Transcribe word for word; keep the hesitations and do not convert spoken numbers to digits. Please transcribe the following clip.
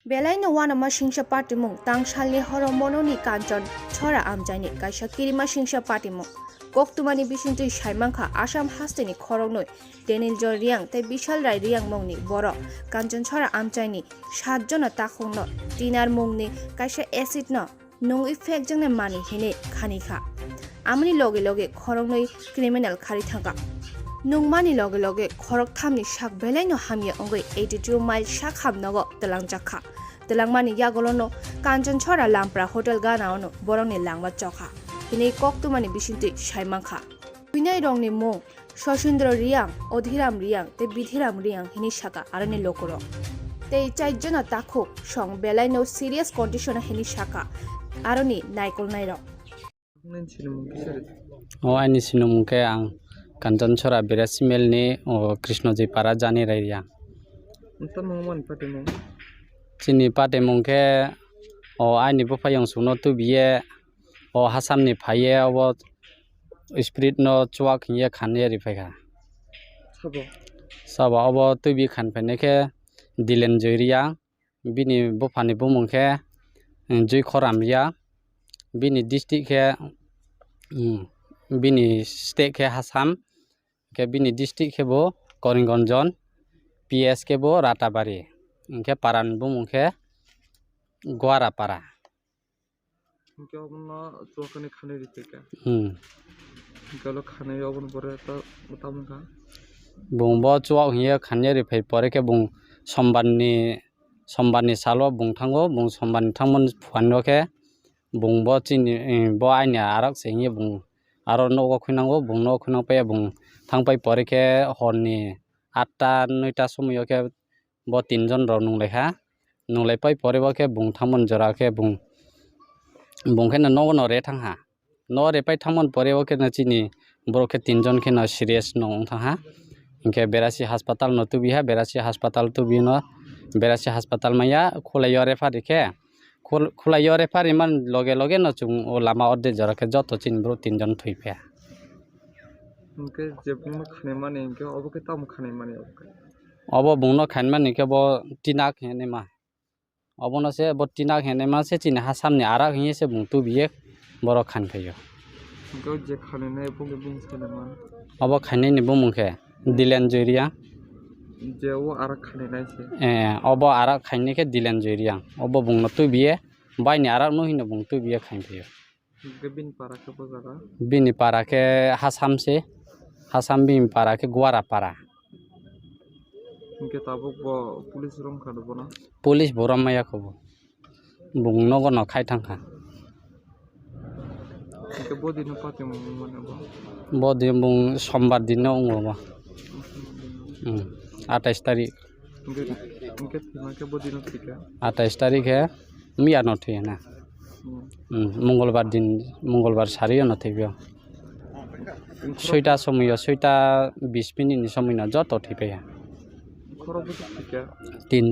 Belaino uanama singsa patimung tangsalni horo mononi Kanchon Chora amchaini kaisa kirima singsa patimung. Koktwmani bisingtwi saimankha Assam hasteni khoroknwi Denil Joy Riang tei Bishal Rai Riang mungni borok Kanchon Chora amchaini satjona takhukno tinar mungni kaisa acid no nungwi phekjaknai manwi hinwi khanikha. Amoni loge loge khoroknwi criminal khari thangkha. Nungmani loge loge khorokthamni sak belaino hamya wngwi eighty two mile sakham nogo twlangjakha. Twlangmani yagulono Kanchon Chora Lampra Hotel ganaono borokni langma chokha hinwi koktwmani bisingtwi saimankha. Twinairokni mung Sosindro Riang, Odhiram Riang tei Bidhiram Riang hinwi saka aroni lokorok. Tei chaijona takhuk song belaino serious condition hinwi saka aroni naikolnairok. Nini sinimung kisa rw? O aini sinimung khe ang Kanchon Chora Berasimel ni, o, Krishno Jai Para Jani Rai Riang. Nta mung man pati mung? Chini pati mung khe, o, aini bupha yong sukno tubiye, o, Hasamni phaiye, obo spirit no chuak hiye khanye ri phaikha. Sabo? Sabo obo tubi khan phainai khe Dilen Joy Riang, bini buphani bumung khe, mm, Joy Khoram Riang, bini district khe, mm, bini state khe Hasam, khe bini district khe bo Koringgonjon, P S khe bo Ratabari, hinkhe parani bumung khe Guarapara. Hinkhe obono chuakani khanwi rikha khe. Hmm. Hinkhe olo khanwi obono pore to tamo wngkha. Bung bo chuak hiya khanya riphai pore khe bung sombarni, sombarni salo bung thango, bung sombarni thangmani phuano khe bung bo chini, eh, bo aini arak se hiya bung aro nogo khunango, bung nogo khunang paiya bung thangpai pore khe horni atta noita somoyo khe bo tinjon rok nunglaikha. Nunglaipai pore bo khe bung thangmani jora khe bung, bung khe no nogo no re thangha. Nogo repai thangmani pore bo khe no chini borok khe tinjon khe no serious no wng thangha. Hinkhe Berasi hospital no tubiha, Berasi hospital tubino, Berasi hospital maya khulaio refer rikhe. Khul-, khulaio refer rimani loge loge no chwng o lama orde jora khe joto chini borok tinjon thwi phaia. Hinkhe je bungno khanimani hinkhe obo khe tamo khanimani obo khe? Obo bungno khanimani khe bo tinak hinwi ma. Obono se bo tinak hinwi ma se chini Hasamni arak hinwi se bung tubiye borok khan phaio. Hinkhe o je khaninai bungni bumung sani man? Obo khainani bumung khe Dilen Joy Riang. Je o arak khaninai se? Eh, obo arak khainai khe Dilen Joy Riang. Obo bungno tubiye baini arak no hino bung tubiye khain phaio. Hinkhe bini para khe bo jaga? Bini para khe Hasam se, Hasam bini para khe Guara para. Hinkhe tabuk bo police romkha da bono? Police bo rommaya kho bo. Bung nogo no khai thangkha. Hinkhe bo dino patimung mane bo? Bo din bung sombar dinno wngo bo. Hmm. Atais tarik. Hinkhe, hinkhe thwima khe bo dino thwikha? Atais tarik khe miya no thwiya na. Hmm. Hmm, Mongolbar din, Mongolbar sari no thwibio. Soita somoyo, soita bis minute ni somoino joto thwipaiya. Khorok bwswk thwikha? Tin.